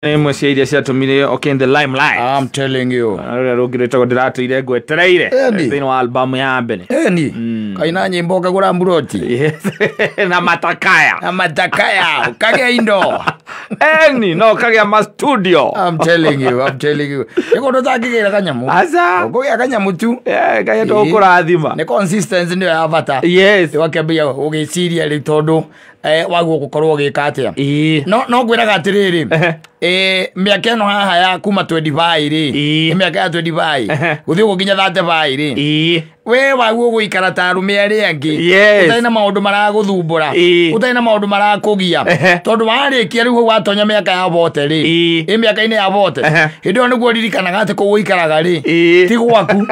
Imwe cia iria ciatũmire okay in the limelight. I'm telling you. Rũrĩa rũngĩ rwĩtagwo Ndĩratũire Ngwetereire Eni. thĩinĩ wa albamu ya mbere. Eni, kaina nyimbo ukagura mburoti. Yes. Na matakaya. Na matakaya ukagĩa indo. Eni no kagĩa ma studio. I'm telling you, I'm telling you. Nĩ kũndũ ũtangĩgĩra kanyamũ. Aca. Ũkũgĩa kanyamũ tu. Eh, kaĩ tũkũrathima. Nĩ consistency nĩyo ya bata. Yes. Wakĩambia ũgĩciria rĩu tondũ waguo gũkorwo ũgĩka atĩa. Ĩĩ. No ngwĩraga atĩrĩrĩ, Ehe. mĩaka ĩno haha ya kuma 25 rĩ, Ĩĩ. nĩ mĩaka ya 25 Ehe. gũthiĩ ũguo nginya 35 rĩ, Ĩĩ. we waguo gũikara ta arũme arĩa angĩ. Yes. Ũtarĩ na maũndũ maragũthumbũra, Ĩĩ. ũtarĩ na maũndũ marakũgia, Ehe. tondũ warĩkia rĩu hau watonya mĩaka ya bote rĩ, Ĩĩ. ĩ mĩaka-inĩ ya bote, Ehe. hĩndĩ ĩyo nĩguo ũririkanaga atĩ kũu ũikaraga rĩ, Ĩĩ. ti gwaku.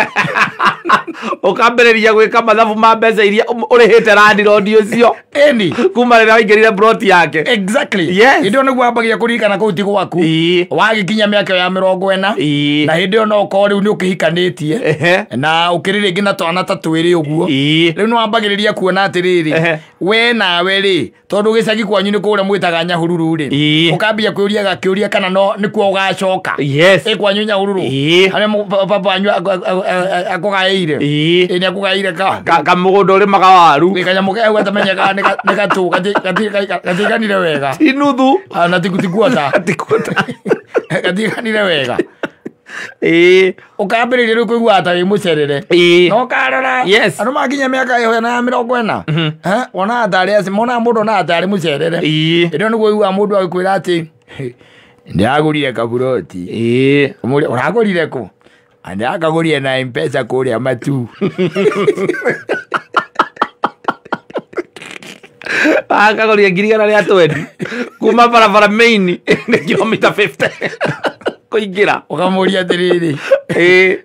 Ũkambĩrĩria gwĩka mathabu ma mbeca iria ũrĩhĩte landlord ũcio Ĩni. kuma rĩrĩa waingĩrire plot yake. Exactly. Yes. Hĩndĩ ĩyo nĩguo wambagia kũririkana kũu ti gwaku. Ĩĩ. Wagĩkinya mĩaka ĩyo ya 40. Ĩĩ. Na hĩndĩ ĩyo no ũkorwo rĩu nĩ ũkĩhikanĩtie. Ehe. Na ũkĩrĩ rĩngĩ na twana ta twĩrĩ ũguo. Ĩĩ. Rĩu nĩ wambagĩrĩria kuona atĩrĩrĩ, Ehe. we nawe rĩ, tondũ gĩcagi kwanyu nĩ kũrĩa mwĩtaga Nyahururu rĩ, Ĩĩ. ũkambia kwĩũria kĩũria kana no nĩkuo ũgacoka. Yes. Ĩ kwanyu Nyahururu. Ĩĩ. Harĩa baba wanyu akũgaĩire. Ĩĩ. Ĩ nĩ akũgaĩire ka. Kamũgũnda ũrĩmaga waru. Gä kanyamå kau gatamenyekaga nä gatå gatiganire wega. Ti nuthu. Ah, na tikuota. Ti quarter. Gatiganire wega. Ĩĩ. Ũkambĩrĩria rĩu kũigua ta wĩ mũcerere. Ĩĩ. No karora. Yes. Andũ makinya mĩaka ĩyo na ya 40. Eh, wonaga tarĩ aci, monaga mũndũ onaga tarĩ mũcerere. Ĩĩ. Hĩndĩ ĩyo nĩguo ũiguaga mũndũ agĩkwĩra atĩ ndĩragũrire kaburoti. Ĩĩ. Ũmũrie, ũragũrire kũ? Ndĩrakagũrire na M-Pesa kũrĩa Matu. Akagũrire 120,000 kuma barabara main nĩ kilomita 50 kũingĩra. Ũkamũria atĩrĩrĩ, Ĩĩ.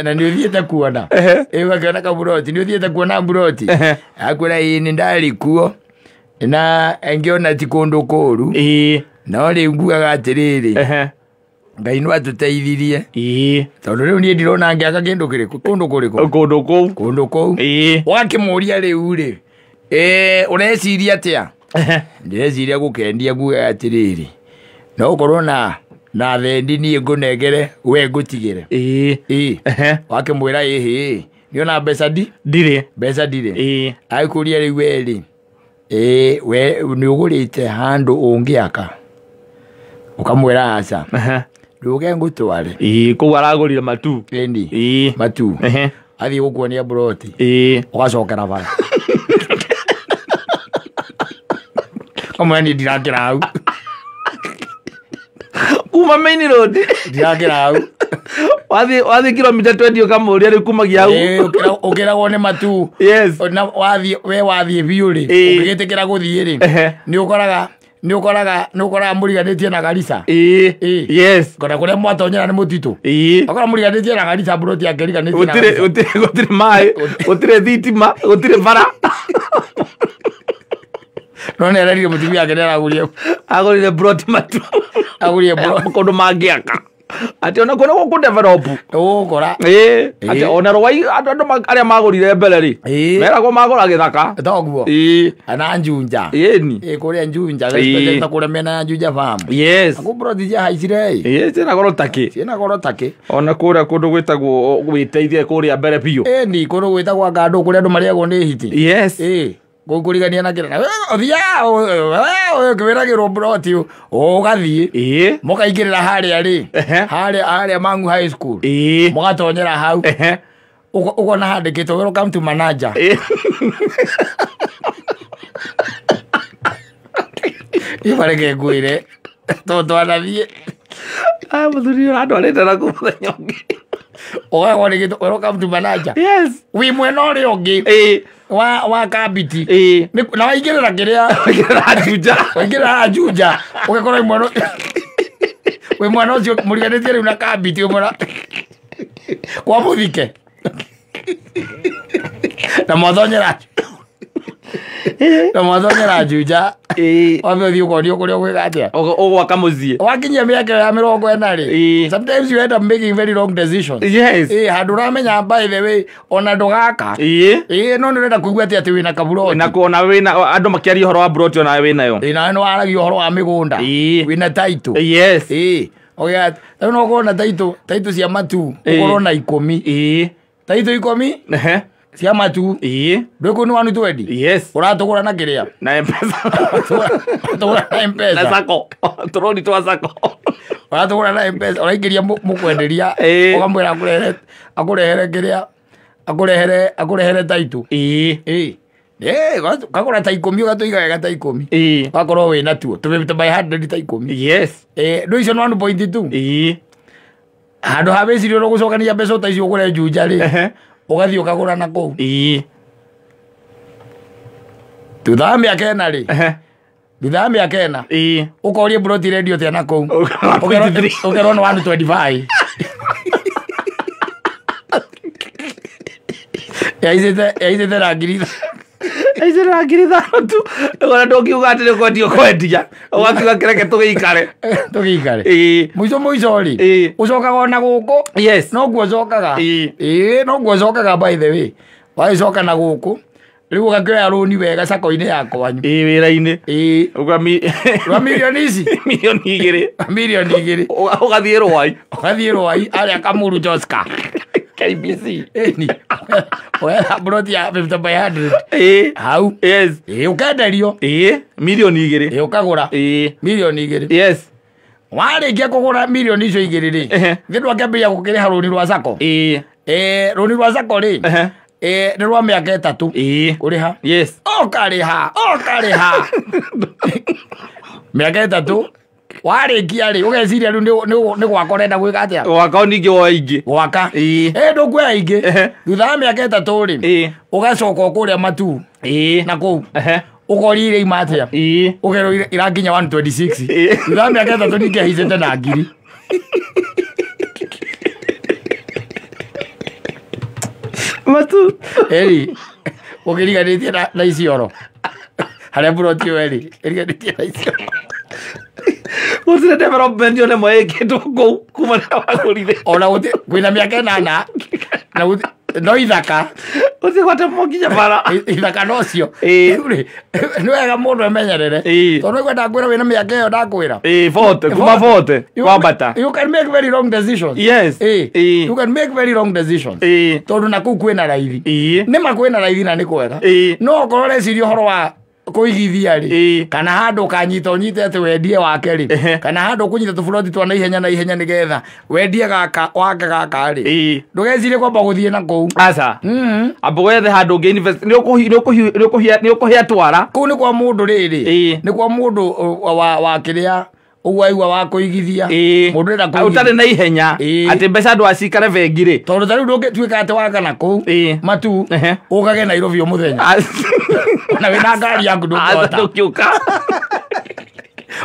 na nĩ ũthiĩte kuona. Ehe. Ĩ ũgakĩona kaburoti, nĩ ũthiĩte kuona mburoti. Ehe. Akwĩra ĩĩ nĩ ndarĩ kuo na ngĩona ti kũndũ kũũru. Ĩĩ. No rĩu ngugaga atĩrĩrĩ, Ehe. Ngai no atũteithirie. Ĩĩ. Tondũ rĩu niĩ ndirona ngĩaka kĩndũ kĩrĩkũ, kũndũ kũrĩkũ? Kũndũ kũu. Kũndũ kũu. Ĩĩ. Ũgakĩmũria rĩu rĩ, ũreciria atĩa? Ehe. Ndĩreciria gũkendia ngugaga atĩrĩrĩ, no ũkorwo na thendi niĩ ngũnengere we ngũtigĩre. Ĩĩ. Ĩĩ. Ehe. Wakĩmwĩra ĩhĩ, nĩona mbeca ndi? Ndirĩ. Mbeca ndirĩ. Ĩĩ. Agĩkũria rĩu we rĩ, ĩĩ we nĩ ũgũrĩte handũ ũngĩaka? Ũkamwĩra aca. Ehe. Ndũke ngũtware. Ĩĩ, kũu aragũrire Matu. Ĩni. Ĩĩ. Matu. Ehe. Athiĩ gũkuonia mburoti. Ĩĩ. Ũgacokera bara. Ũkamwĩra niĩ ndirakĩra hau. Kuma main road. Ndirakĩra hau. Wathiĩ kilomita 20 ũkamũria rĩu kumagia hau. Ĩĩ, ũkĩragwo nĩ Matu. Yes. Na wathiĩ, we wathiĩ biũ rĩ, Ĩĩ. ũngĩgĩtĩkĩra gũthiĩ rĩ, Ehe. nĩ ũkoraga mũriganĩtie na Garissa. Ĩĩ. Ĩĩ. Yes. Kona kũrĩa mwatonyera nĩ mũtitũ. Ĩĩ. Ũkora mũriganĩtie na Garissa, mburoti yake ĩriganĩtie na Gũtirĩ, Garissa. gũtirĩ maĩ, gũtirĩ thitima, gũtirĩ bara. No nĩ arerire mũtumia wake nĩ aragũrire. Agũrire mburoti Matu. Agũrire mburoti. Kũndũ mangĩaka. Atĩ ona kũndũ gũkũ develop. Ũgũkora. Ĩĩ. Atĩ Ĩĩ. ona rwai andũ arĩa magũrire mbere rĩ, Ĩĩ. meragwo magũra gĩthaka. Toguo. Ĩĩ. Ana Njunja. Ĩni. Ĩĩ, kũrĩa Njunja, Ĩĩ. especially ta kũrĩa mĩena ya Njunja farm. Yes. Akũ mburoti ciahaicire ĩ. Ĩĩ, ciĩna goro takĩ. Ciĩna goro takĩ. Ona kũrĩa kũndũ gwĩtagwo gwĩteithie kũrĩa mbere biũ. Ĩni, kũndũ gwĩtagwo Ngandũ kũrĩa andũ marĩagwo nĩ hiti. Yes. Ĩĩ. Kũu kũrigania na kĩrĩa. Ũthiaga, ũkĩwĩragĩrwo mburoti, ũgathiĩ. Ĩĩ. Mũkaingĩrĩra harĩa rĩ. Ehe. Harĩa Mang'u High School. Ĩĩ. Mũgatonyera hau. Ehe. Ũkona handĩkĩtwo welcome to manager. Ĩĩ. Ibareke ngwĩre. Tondũ twanathiĩ. Aya mũthuri ũyũ ũrandwarĩte na kũu mũthenya ũngĩ. Ũgakora handĩkĩtwo welcome to manager. Yes. Wĩ mwena ũrĩa ũngĩ. Ĩĩ. Wa Kambiti. Ĩĩ. Na waingĩrĩra kĩrĩa. Waingĩrĩra Juja. Waingĩrĩra Juja. Ũgakora wĩ mwena wĩ mwena ũcio mũriganĩtie rĩu na Kambiti, wĩ mwena kwa Mũthike. Na mwathonyera. Na mwathonyera Juja. Ĩĩ. Wambe ũthiĩ ũkonio kũrĩa ũgwĩka atĩa. Ũgwaka mũciĩ. Wakinyia mĩaka ya 40 rĩ. Ĩĩ. Sometimes you end up making very wrong decisions. Yes. Ĩĩ, handũ ũramenya by the way ona ndũgaka. Ĩĩ. Ĩĩ, no nĩ ũrenda kũigua atĩ atĩ wĩna kaburoti. Na kuona wĩna andũ makĩaria ũhoro wa broti ona wĩnayo. Ĩĩ, nawe nĩ waragia ũhoro wa mĩgũnda. Ĩĩ. Wĩna title. Yes. Ĩĩ. Ũgĩa rĩu no ũkorwo na title, title cia matu Ĩĩ. ũkorwo na 10. Ĩĩ. Title 10 Ehe. cia matu. Ĩĩ. Ndũĩ kũu nĩ wanu twendi. Yes. Ũratũgũra na kĩrĩa? Na M-Pesa. Ũratũgũra na Na M-Pesa. sako. Tũroni twa sako. Ũratũgũra na M-Pesa, ũraingĩria mũkwenderia Ĩĩ. ũkamwĩra akũrehere akũrehere kĩrĩa akũrehere akũrehere title. Ĩĩ. Ĩĩ. Ĩĩ, ũkagũra ta 10 ũgatũiga wega ta 10. Ĩĩ. Ũgakorwo wĩna tuo. Tũ by 100 ta 10. Yes. Ĩĩ, ndũ icio nĩ 1.2. Ĩĩ. Handũ ha wĩcirie ũrĩa ũgũcokania mbeca ta icio ũgũre Juja rĩ. Ehe. Ũgathiĩ ũkagũra na kũu. Ĩĩ. Thutha wa mĩaka 4 rĩ. Ehe. Thutha wa mĩaka 4. Ĩĩ. Ũkorie broti rendio atĩa na kũu. 1.3. Ũkerwo nĩ 125. Yaicĩte na ngiri Aicĩte ngiri 5 tu. Ona ndũngiuga atĩ nĩ kwendia ũkwendia. Ũgakiuga kĩreke tũgĩikare. tũgĩikare. Ĩĩ. Mũico mũico rĩ. Ĩĩ. Ũcokaga ona gũkũ. Yes. Noguo ũcokaga. Ĩĩ. Ĩĩ, noguo ũcokaga by the way. Wagĩcoka na gũkũ. Rĩu ũgakĩoya rũni wega sako-inĩ ya kwanyu. Ĩĩ wĩra-inĩ. Ĩĩ. Ũga Rwa mirioni ici. milioni 2. Mirioni 2. Ũgathiĩ Rwai. Ũgathiĩ Rwai arĩa Kamuru Joska. KBC. Ĩni. Ũgetha broti ya 50 by 100. Ĩĩ. Hau. Yes. Ĩĩ, ũkenderio. Ĩĩ. Milioni 2. Ĩĩ, ũkagũra. Ĩĩ. Mirioni 2. Yes. Warĩkia kũgũra mirioni icio 2 rĩ. Ehe. Githĩ ndwakĩambĩrĩria gũkĩrĩha rũni rwa sako. Ĩĩ. Ĩĩ, rũni rwa sako rĩ. Ehe. Ĩĩ, nĩ rwa mĩaka 3. Ĩĩ. Kũrĩha. Yes. Ũkarĩha, ũkarĩha. Mĩaka 3 warĩkia rĩ, ũgeciria rĩu nĩ gwaka ũrenda gwĩka atĩa? Gwaka ningĩ woe ingĩ. Gwaka. Ĩĩ. Ĩĩ, ndũkuoya ingĩ. Ehe. Thutha wa mĩaka 3 rĩ, Ĩĩ. ũgacoka o kũrĩa matu Ĩĩ. na kũu. Ehe. Ũkoria iria ima atĩa? Ĩĩ. Ũkerwo irakinya 126. Ĩĩ. Thutha wa mĩaka 3 ningĩ ahaicĩte na ngiri. Matu. Ĩri, ũkĩriganĩtie na Isiolo. Harĩa buroti ĩyo ĩrĩ, ĩriganĩtie na Isiolo. Gũtirĩ development ona ĩmwe ĩkĩtwo kũu kuma rĩrĩa wagũrire. Ona gũtirĩ kwĩna mĩaka 8 na no ithaka. Gũtirĩ gwatemwo nginya bara. Ithaka nocio. Ĩĩ. Rĩu rĩ, nĩ wega mũndũ emenyerere. Ĩĩ. Tondũ nĩngwenda ngwĩra wĩna mĩaka ĩyo ndakwĩra. Ĩĩ, 40, kuma 40 kwambata. You can make very wrong decisions. Yes. Ĩĩ. Ĩĩ. You can make very wrong decisions. Ĩĩ. Tondũ na kũu kwĩna raithi. Ĩĩ. Nĩ ma kwĩna raithi na nĩ kwega. Ĩĩ. No okorwo ũreciria ũhoro wa kũigithia rĩ, Ĩĩ. kana handũ ũkanyita ũnyite atĩ wendie wake rĩ, Ehe. kana handũ ũkũnyita tũburoti twa naihenya naihenya nĩgetha wendie gaka wake gaka rĩ, Ĩĩ. ndũgecirie kwamba gũthiĩ na kũu. Aca. Mhm. Amba wethe handũ ũngĩ invest nĩ ũkũhia twara. Kũu nĩ kwa mũndũ rĩrĩ, Ĩĩ. nĩ kwa mũndũ wa kĩrĩa ũguo aigua wa kũigithia. Ĩĩ. Mũndũ ũrenda kũigithia. Ũtarĩ na ihenya. Ĩĩ. Atĩ mbeca andũ acikare bengi rĩ. Tondũ ta rĩu ndũngĩtuĩka atĩ waka na kũu Ĩĩ. matu Ehe. ũkage Nairobi o mũthenya. Ona wĩna ngari yaku Aca ndũngĩhota. ndũngĩũka.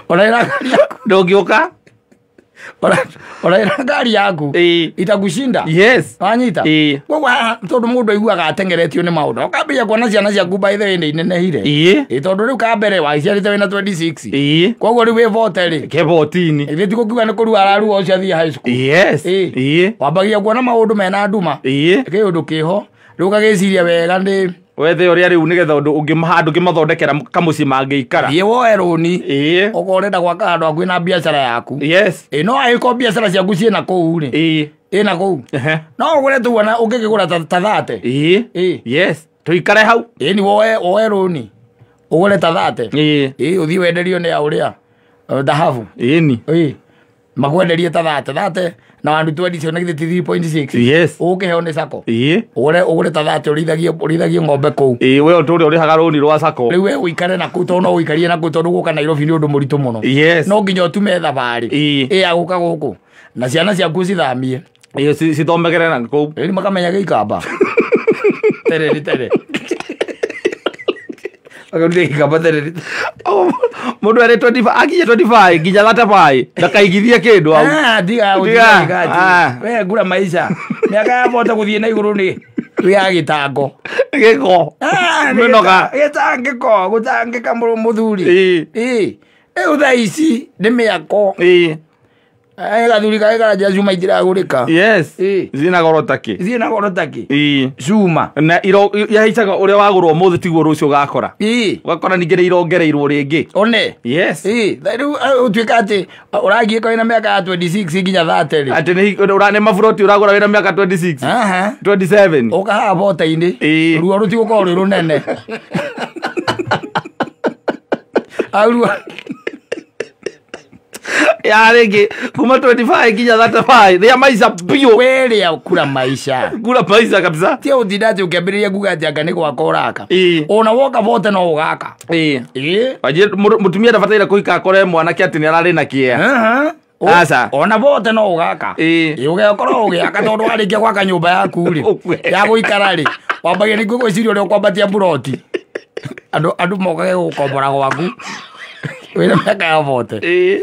Ona wĩna ngari yaku. Ndũngĩũka. Ona wĩna ngari yaku. Ĩĩ. Itakushinda. Yes. Wanyita. Ĩĩ. Koguo haha tondũ mũndũ aiguaga atengeretio nĩ maũndũ. Ũkambĩrĩria kuona ciana ciaku by the way nĩ inenehire. Ĩĩ. Ĩĩ, tondũ rĩu ka mbere waciarĩte wĩna 26. Ĩĩ. Koguo rĩu wĩ 40 rĩ. Ke 14. Ithuĩ ti gũkiuga nĩ kũrua ararua ũcio athiĩ high school. Yes. Ĩĩ. Ĩĩ. Wambagia kuona maũndũ mena nduma. Ĩĩ. Kĩũndũ kĩho. Rĩu ũgagĩciria wega nĩ Wethe ũrĩa rĩu nĩgetha ũndũ ũngĩ handũ ũngĩmathondekera kamũciĩ mangĩikara. thiĩ woe rũni. Ĩĩ. Okorwo ũrenda gwaka handũ hakuhĩ na biacara yaku. Yes. Ĩĩ, no angĩkorwo biacara ciaku ciĩna kũu rĩ. Ĩĩ. Ĩna kũu. Ehe. No ũgũre tu ona ũngĩkĩgũra ta 30. Ĩĩ. Ĩĩ. Yes. Tũikare hau. Ĩĩ, ni woe rũni. Ũgũre ta 30. Ĩĩ. Ĩĩ, ũthiĩ wenderio nĩ ũrĩa thahabu. Ĩni. Ĩĩ. Makwenderie ta 30 30 na wandu 20 na githĩ ti 3.6. Yes. Ũgũkĩheo nĩ sako. Ĩĩ. Ũgũre ta 30 ũrĩithagie ng'ombe kũu. Ĩĩ, we ũtũre ũrĩhaga rũni rwa sako. Rĩu we ũikare na kũu tondũ no ũikarie na kũu tondũ gũka Nairobi nĩ ũndũ mũritũ mũno. Yes. No nginya ũtume thabarĩ. Ĩĩ. Ĩĩ ya gũka gũkũ. Na ciana ciaku cithamie. Ĩĩ, cithomegere na kũu. Rĩu makamenya gĩikamba. Tere nĩ tere. Makamenya gĩikamba tere nĩ tere. Mũndũ arĩ 25 akinya 25 nginya 35 ndakaigithie kĩndũ hau. Ah, tiga Tiga. gũtiga Ah. we ngura maisha. Mĩaka ya bota gũthiĩ na igũrũ nĩ Wĩ gĩtango. Gĩko. Mĩnoga. Gĩtangĩko, gũtangĩka mũthuri. Ĩĩ. Ĩĩ. Rĩu thaa ici nĩ mĩako. Ĩĩ. Gathuri karĩa karanjĩra cuma itiragũrĩka. Yes. Ĩĩ. Ciĩna goro takĩ. Ciĩna goro takĩ. Ĩĩ. Cuma. Na iro yahaicaga ũrĩa wagũrwo ũmũthĩ tiguo rũciũ ũgakora. Ĩĩ. Ũgakora ningĩ nĩ irongereirwo rĩngĩ. One. Yes. Ĩĩ. Rĩu ũtuĩka atĩ ũragiĩka wĩna mĩaka ya 26 nginya 30 rĩ. Atĩ nĩ maburoti ũragũra wĩna mĩaka 26. Aha. 27. Ũka haha bota-inĩ. Ĩĩ. Ruo rũtigũkorwo rwĩ rũnene. Au ruo. Ya rĩngĩ kuma 25 nginya 35. Rĩa maica biũ. Werĩa kura maisha. Kura maica kabisa. Tia ũtinda atĩ ũkĩambĩrĩria kuga atĩ anga nĩ gwaka ũraka. Ĩĩ. Ona woka bote no ũgaka. Ĩĩ. Ĩĩ. Wanjie mũtumia ndabataire kũhika akore mwanake atĩ nĩ ararĩ na kĩea. Aha. Aca. Ona bote no ũgaka. Ĩĩ. Ĩĩ ũgekorwo ũgĩaka tondũ warĩkia gwaka nyũmba yaku rĩ. Ũkue. Ya gũikara rĩ. Wambagia nĩkuo gwĩciria ũrĩa ũkwambatia mburoti. Andũ mokage gũkombora gwaku. Wĩna mĩaka ya bote. Ĩĩ.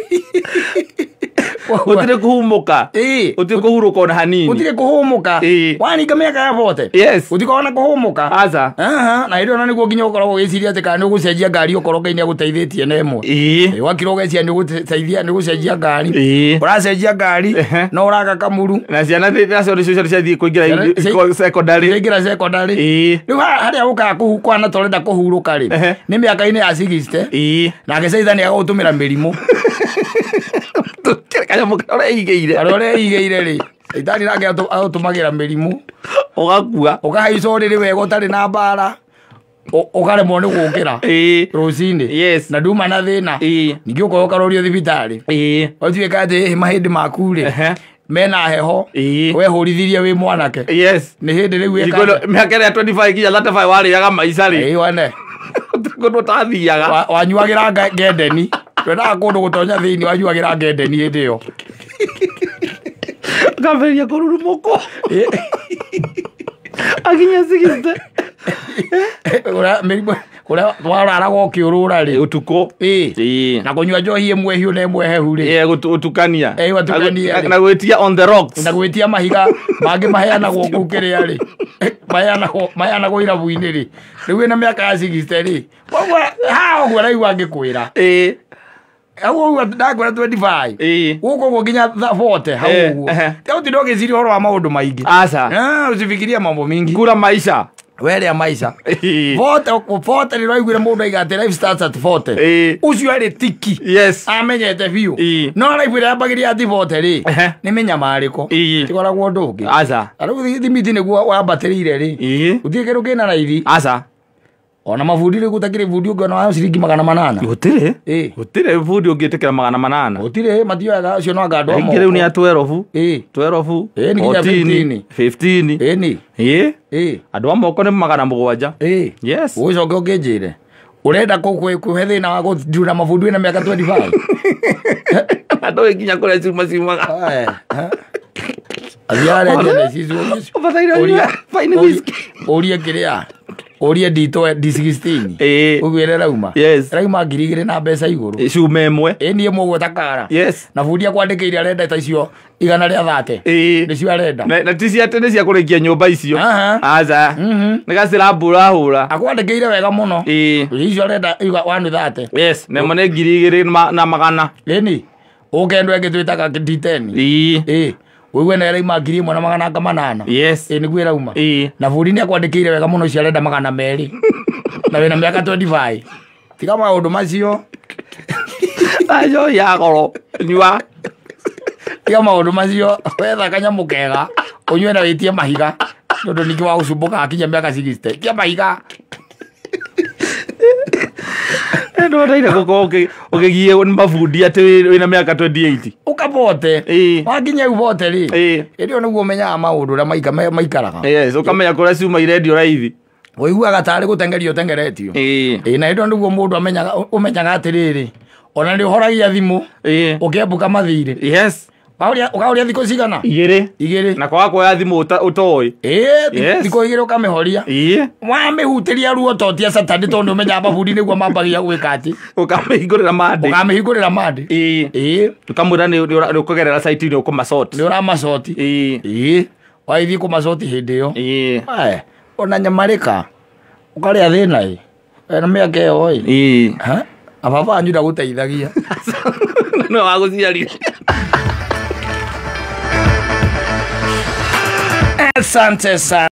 Gũtirĩ kũhumũka. Ĩĩ. Gũtirĩ kũhurũka ona hanini. Gũtirĩ kũhũmũka. Ĩĩ. Waringa mĩaka ya bote. Yes. Gũtikoragwo na kũhũmũka. Aca. Aha, na hĩndĩ ĩyo nĩguo nginya ũkoragwo ũgĩciria atĩ kana nĩ ũgũcenjia ngari okorwo Ngai nĩ agũteithĩtie na ĩmwe. Ĩĩ. Ĩ, wakira ũgeciria nĩ ũgũteithia nĩ ũgũcenjia ngari. Ĩĩ. Ũracenjia ngari Ehe. no ũraga kamuru. Na ciana nacio nĩcio ciathiĩ kũingĩra secondary. Ciaingĩra secondary. Ĩĩ. Rĩu harĩa ũkaga kũhana ta ũrenda kũhurũka rĩ, Ehe. nĩ mĩaka-inĩ ya 60. Ĩĩ. Nake caithani agagũtũmĩra mĩrimũ. Kanyamũ karĩa ũreigĩire. Karĩa ũreigĩire rĩ, caitani nake agũtũmagĩra mĩrimũ. Ũgakua. Ũkahaica ũrĩrĩ wega ũtarĩ na mbara. Ũkaremwo nĩ gũkĩra. Ĩĩ. Rũcinĩ. Yes. Na nduma na thĩna. Ĩĩ. Ningĩ ũkoya ũkarorio thibitarĩ. Ĩĩ. Ũtuĩka atĩ mahĩndĩ maku rĩ, Ehe. mena heho. Ĩĩ. Wehũrithirie wĩ mwanake. Yes. Nĩ hĩndĩ rĩu Hingo ĩno mĩaka ĩrĩa 25 nginya 35 warĩaga maica rĩ. Ĩĩ wane. Kũndũ ũtathiaga. Wanyuagĩra ngendeni. Twendaga kũndũ gũtonya thĩinĩ wanyuagĩra ngendeni hĩndĩ ĩyo. Ũkambĩrĩria kũrurumũkwo. Akinya 60. Mĩrimũ ũrĩa wararaga ũkĩũrũra rĩ. Ũtukũ. Ĩĩ. Ĩĩ. Na kũnyua njohi ĩmwe hiũ na ĩmwe hehu rĩ. Ĩĩ gũtukania. Ĩĩ gũtukania rĩ. Na gwĩtia on the rocks. Na gwĩtia mahiga mangĩ maheanagwo kũu kĩrĩa rĩ. Maheanagwo irabu-inĩ rĩ. Rĩu wĩna mĩaka ya 60 rĩ. Koguo haha ũguo araigua ngĩkwĩra. Ĩĩ. Hau ũguo ndakwĩra 25. Ĩĩ. Gũkũ ũguo nginya 40 hau ũguo. Rĩu ũtinde ũgĩciria ũhoro wa maũndũ maingĩ. Aca. Usifikirie mambo mingi. Kura maisha. Werĩa maica. Ĩĩ. 40 nĩ ũraiguire mũndũ aiga atĩ life starts at 40. Ĩĩ. Ũcio arĩ tiki. Yes. Amenyete biũ. Ĩĩ. No life ĩrĩa yambagĩrĩria at 40 rĩ, Ehe. nĩ mĩnyamarĩko. Ĩĩ. Tikoragwo ũndũ ũngĩ. Aca. Rĩu thimiti nĩguo wambatĩrĩire rĩ. Ĩĩ. Gũtirĩ kĩndũ kĩna raithi. Aca. Ona mabundi rĩu gũtakĩrĩ bundi ũngĩona wa ciringi 800. Gũtirĩ. Ĩĩ. Gũtirĩ bundi ũngĩtĩkĩra 800. Gũtirĩ matioyaga acio no anga andũ a Aingĩ rĩu nĩ moko. a 12. Ĩĩ. 12. Ĩĩ, nĩ nginya 14. 15. Ĩni. Ĩĩ. Ĩĩ. Andũ a moko nĩ 700. Ĩĩ. Yes. Ũgĩcoke ũkĩnjĩre. Ũrenda kũhe thĩna wa gũthura mabundi wĩna mĩaka 25. Andũ nginya kũrĩa cuma ciumaga. Athiaga arĩa Genesis Ũbataire ũnyue fine whisky. Ũrie kĩrĩa. Ũrie D16. Ĩĩ. Ũguo ĩrĩa ĩrauma. Yes. Ĩrauma 2000 na mbeca igũrũ. Cuma ĩmwe. Ĩĩ niĩ mũguo ta kara. Yes. Na bundi akwandĩkĩire arenda ta icio 130. Ĩĩ. Nĩcio arenda. Na ti cia atĩ nĩ cia kũrĩkia nyũmba icio. Aha. Aca. Nĩ gacirabu ũrahũra. Akwandĩkĩire wega mũno. Ĩĩ. Icio arenda 130. Yes. Nemo nĩ 2100. Ĩni. Ũke andũ angĩ twĩtaga D10. Ĩĩ. Ĩĩ. Ũigue na ĩrauma 1800. Yes. Ĩĩ nĩguo ĩrauma. Ĩĩ. Na bundi nĩ akwandĩkĩire wega mũno icio arenda 200. Na wĩna mĩaka 25. Tiga maũndũ macio. Acio ya goro. Nyua. Tiga maũndũ macio. Wetha kanyamũ kega. Ũnyue na wĩtie mahiga. Nĩ ũndũ ningĩ wa gũcumbũka akinya mĩaka 60. Tia mahiga. Ndwataire gũkorwo ũkĩgiĩrwo nĩ mabundi atĩ wĩna mĩaka 28. Ũkabote. Ĩĩ. Wakinya hau bote rĩ. Ĩĩ. Hĩndĩ ĩyo nĩguo ũmenyaga maũndũ ũrĩa maikaraga. Yes, ũkamenya kũrĩa cuma irendio raithi. Ũiguaga tarĩ gũtengerio ũtengeretio. Ĩĩ. Ĩĩ na hĩndĩ ĩyo nĩguo mũndũ ũmenyaga atĩrĩrĩ. Ona nĩ ũhoragia thimũ. Ĩĩ. Ũkĩambuka mathirĩ. Yes. Ũkaũria thikũ cigana? Igĩrĩ. Igĩrĩ. Na kwaga kuoya thimũ ũtoĩ. Ĩĩ, thikũ igĩrĩ ũkamĩhoria. Ĩĩ. Wamĩhutĩria ruo totia Saturday tondũ ũmenyaga mabundi nĩguo mambagia gwĩka atĩ. Ũkamĩhingũrĩra mandĩ. Ũkamĩhingũrĩra mandĩ. Ĩĩ. Ĩĩ. Ũkamwĩra nĩ ũkũgerera site-inĩ ũkũmasort. Nĩ ũramacoti. Ĩĩ. Ĩĩ. Wagĩthiĩ kũmacoti hĩndĩ ĩyo. Ĩĩ. Aya, ona nyamarĩka ũkarĩa thĩna ĩ na mĩaka ĩyo ĩ. Ĩĩ. Ha? Ababa wanyu ndagũteithagia. Nĩwe wagũciarire. Asante sana.